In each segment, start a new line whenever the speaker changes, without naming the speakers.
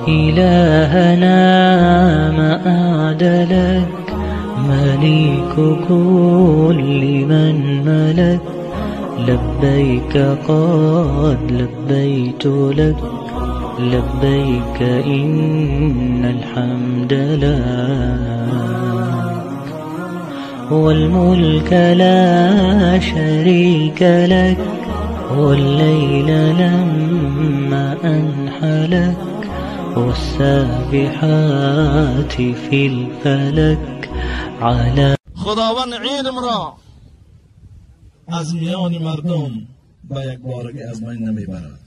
إلهنا ما أعدلك، مليك كل من ملك، لبيك قد لبيت لك، لبيك إن الحمد لك والملك لا شريك لك، والليل لما أنحلك، والسابحات في الفلك. على
خداوند علم را از میان مردم به یک بارگی از بین نمیبرد،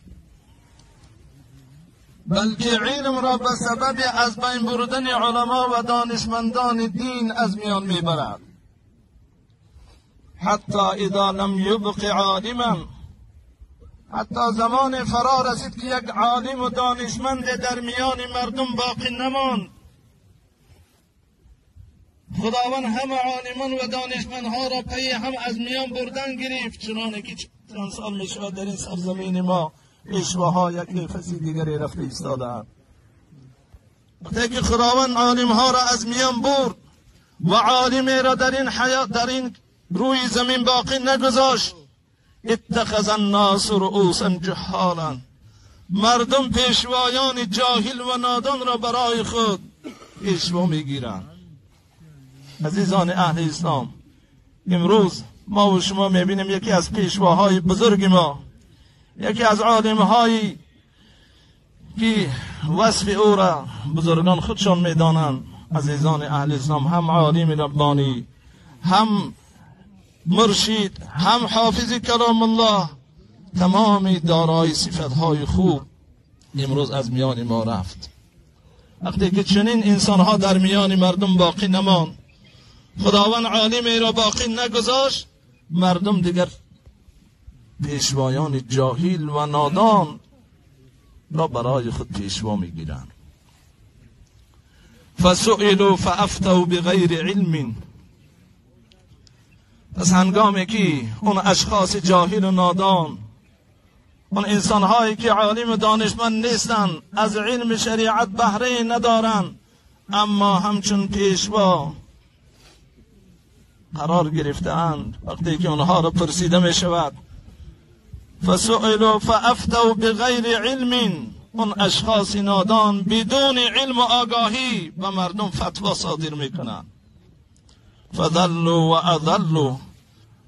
بلکه علم را به سبب از بین بردن علما و دانشمندان دین از میان میبرد. حتی اذا لم یبق عالما، حتی زمان فرا رسید که یک عالم و دانشمند در میان مردم باقی نماند. خداوند همه عالمان و دانشمندها را پی هم از میان بردن گرفت، چنانه که چند سال میشود در این سرزمین ما پیشواها یک نفسی دیگری رفته ایستاده‌اند. وقتی که خداوند عالمها را از میان برد و عالمی را در این حیات، در این روی زمین باقی نگذاشت، اتخذ الناس رؤوسا جهالا، مردم پیشوایان جاهل و نادان را برای خود پیشوا میگیرند. عزیزان اهل اسلام، امروز ما و شما میبینیم یکی از پیشواهای بزرگ ما، یکی از عالمهایی که وصف او را بزرگان خودشان میدانند، عزیزان اهل اسلام، هم عالم ربانی، هم مرشید، هم حافظ کلام الله، تمام دارای صفتهای خوب، امروز از میان ما رفت. وقتی که چنین انسانها در میان مردم باقی نماند، خداوند عالمی را باقی نگذاشت، مردم دیگر پیشوایان جاهل و نادان را برای خود پیشوا میگیرند. فسئلوا فافتوا بغیر علم. پس هنگامی که اون اشخاص جاهل و نادان، اون انسانهایی که عالم و دانشمند نیستند، از علم شریعت بهره ندارند، اما همچون پیشوا قرار گرفته‌اند، وقتی که اونها را پرسیده می شود، فسئلوا فافتوا بغیر علم، اون اشخاص نادان بدون علم و آگاهی به مردم فتوا صادر میکنند. فضلوا و اضلوا،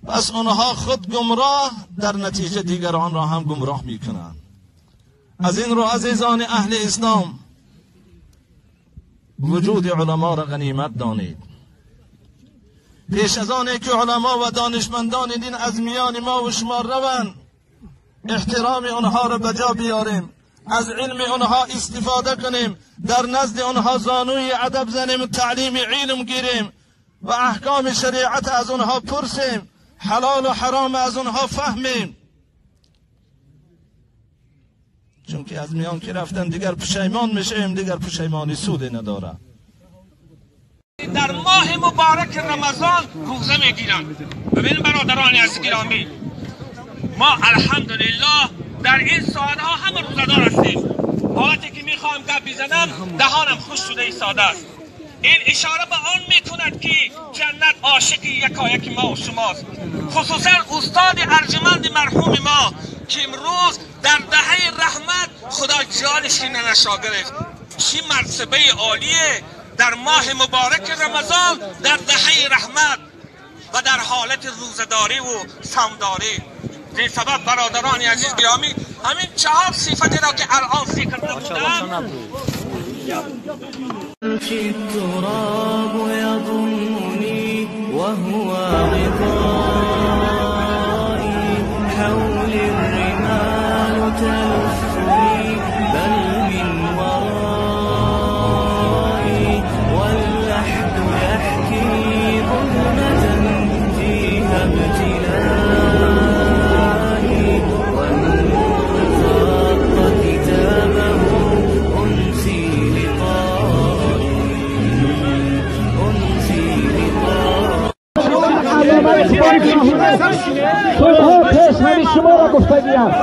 پس اونها خود گمراه، در نتیجه دیگران را هم گمراه میکنند. از این رو عزیزان اهل اسلام، وجود علما را غنیمت دانید. پیش از آن که علما و دانشمندان دین از میان ما و شما روند، احترام آنها را به جا بیاریم، از علم آنها استفاده کنیم، در نزد آنها زانوی ادب زنیم، تعلیم علم گیریم و احکام شریعت از آنها پرسیم، حلال و حرام از آنها فهمیم. چون که از میان که رفتن دیگر پشیمان میشیم، دیگر پشیمانی سودی نداره.
در ماه مبارک رمضان روزه میگیرند. ببین برادران عزیز گرامی، ما الحمدلله در این ساعتها همه روزه‌دار هستیم. حالتی که میخواهم گپ بزنم دهانم خوش شده ایستاده است. این اشاره به آن میکند که جنت عاشق یکایک ما و شماست، خصوصا استاد ارجمند مرحوم ما که امروز در دهه رحمت خدا جانش ننشا گرفت. چی مرتبه عالیه در ماه مبارک رمضان، در دهه رحمت و در حالت روزه‌داری و صومداری. این سبب برادران عزیز گرامی، همین چهار صفتی را که الان ذکر نمودم.
التراب يضمني وهو غطائي، حولي الرمال تلفني بل من ورائي، واللحد يحكي ظلمة فيها ابتلائي، والنور خط كتابه أنسي لقائي، أنسي لقائي.
ҳамин шуморо гуфтагӣ аст.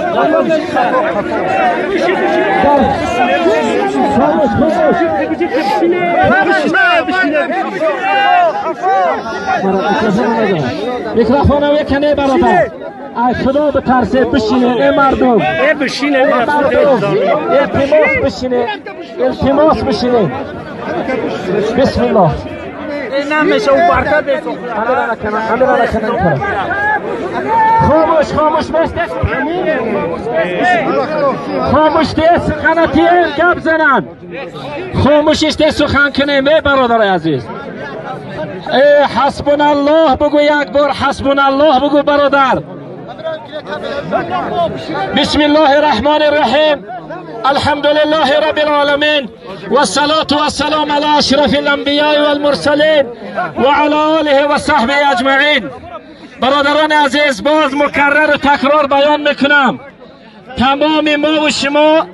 Микрофонам якане бародар. Ай худо битарсе бишине эй мардум. Илтимос бишине. Илтимос бишине. Бисмиллоҳ. خاموش خاموش خاموش ده سخنتیم گپ زنن خاموشش ده سخن کنیم ای برادر عزیز. ای حسبنا الله بگو یک بار حسبنا الله بگو برادر. بسم الله الرحمن الرحیم. الحمد لله رب العالمين والصلاة والسلام على أشرف الأنبياء والمرسلين وعلى آله وصحبه أجمعين. برادران عزیز باز مکرر و تکرار بیان میکنم تمام ما و شما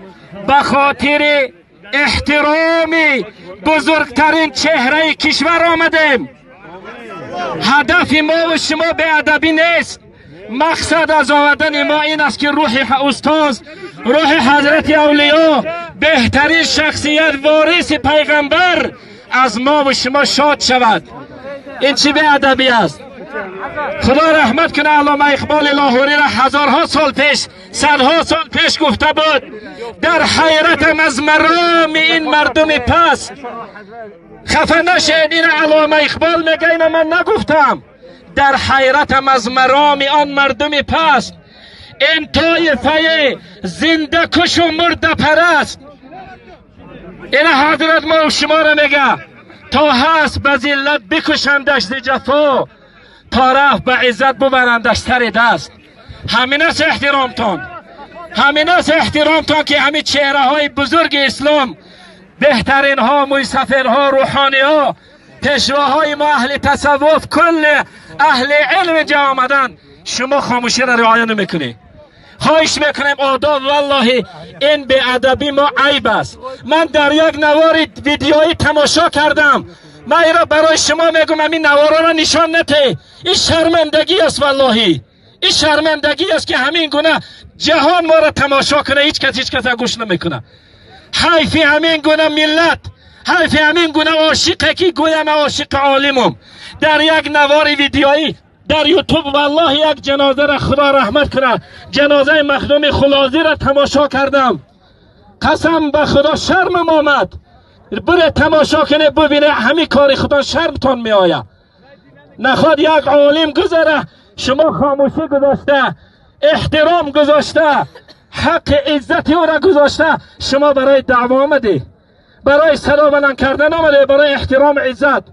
به خاطر احترام بزرگترین چهره کشور آمدیم. هدف ما و شما به ادبی نیست. مقصد از آمدن ما این است که روح استاد، روح حضرت اولیا، بهترین شخصیت، وارث پیغمبر از ما و شما شاد شود. این چی به ادبی است؟ خدا رحمت کنه علامه اقبال لاهوری را هزارها سال پیش، صدها سال پیش گفته بود در حیرتم از مرام این مردم پس. خفه نشین، این علامه اقبال میگه، اینو من نگفتم. در حیرتم از مرام آن مردم پس، این طایفه زنده کش و مرده پرست. این حضرت ما و شما را میگه تا هست به ذلت بکشندش ز جفا، تا رفت به عزت ببرندش سر دست. همین است احترامتان، همین است احترامتان که همین چهره های بزرگ اسلام، بهترین ها، مویسفرها، روحانی ها، پیشواهای ما، اهل تصوف، کل اهل علم جا آمدن، شما خاموشی را رعایت نمیکنی. خواهش میکنیم آداب، والله این به ادبی ما عیب است. من در یک نوار ویدیویی تماشا کردم، من این را برای شما میگم، همین نوارا را نشان نده. این شرمندگی است، والله این شرمندگی است که همین گونه جهان ما را تماشا کنه، هیچ کس هیچ کس گوش نمیکنه. حیف همین گونه ملت، حیف همین گونه عاشقه که گویم عاشق عالمم. در یک نوار ویدیویی در یوتیوب والله یک جنازه را خدا رحمت کنه، جنازه مخدوم خلاصی را تماشا کردم، قسم به خدا شرمم آمد. بره تماشا کنه ببینه همین کار خدا شرمتان می آید. نخواد یک عالم گذره، شما خاموشی گذاشته، احترام گذاشته، حق عزت او را گذاشته، شما برای دعوا آمده، برای صدا بلند کردن آمده، برای احترام عزت.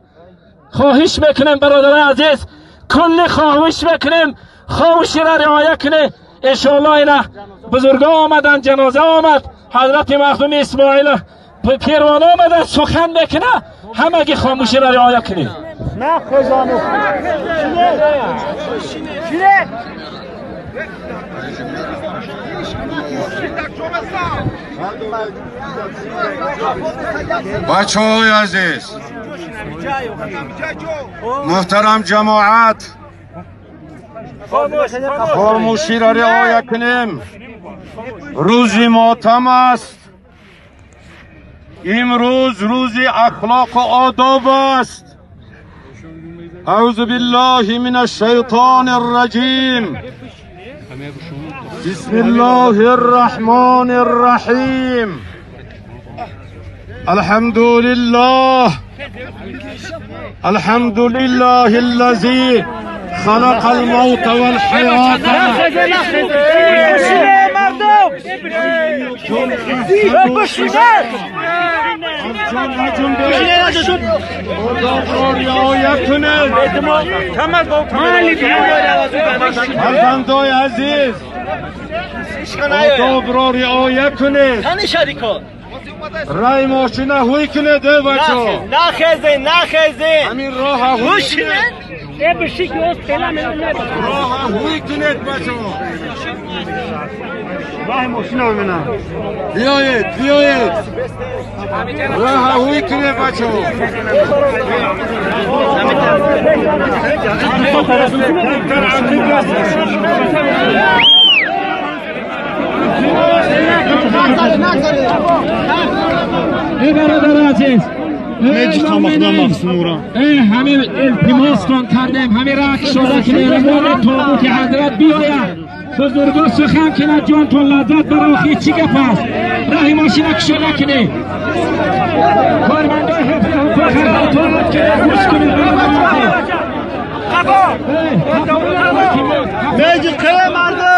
خواهش میکنم برادران عزیز، کل خواهش میکنیم خاموشی را رعایت کنه. انشاءالله اینا بزرگا آمدن، جنازه آمد، حضرت مخدوم اسماعیل پیروان آمدن سخن میکنه، همگی خاموشی را رعایت کنید.
نه خزانه
بچه های عزیز، محترم جماعت، خاموشی را رعایت کنیم. روز ماتم است، امروز روز اخلاق و آداب است. اعوذ بالله من الشیطان الرجیم، بسم الله الرحمن الرحیم. الحمد لله، الحمد لله الذي خلق الموت والحياة. فرزندای عزیز، آداب را رعایت کنید. رای ماشینه هوی کنید ای بچه،
نخیزین نخیزین،
همین راه هوی کنید، راه هوی کنید بچه،
راه ماشینه ببینم.
بیایید بیایید، راه هوی کنید بچه.
ای برادر عزیز، همه التماس کن کردیم، همه راه شده که مهربان تابوت حضرت بیاید. بزرگا سخن کنه، جان تو لذت براخی چی گپ است؟ راه ماشین کشوده کنی. کارمندای حفظ حقوق اطاعت کنه، گوش کنید.
مردم.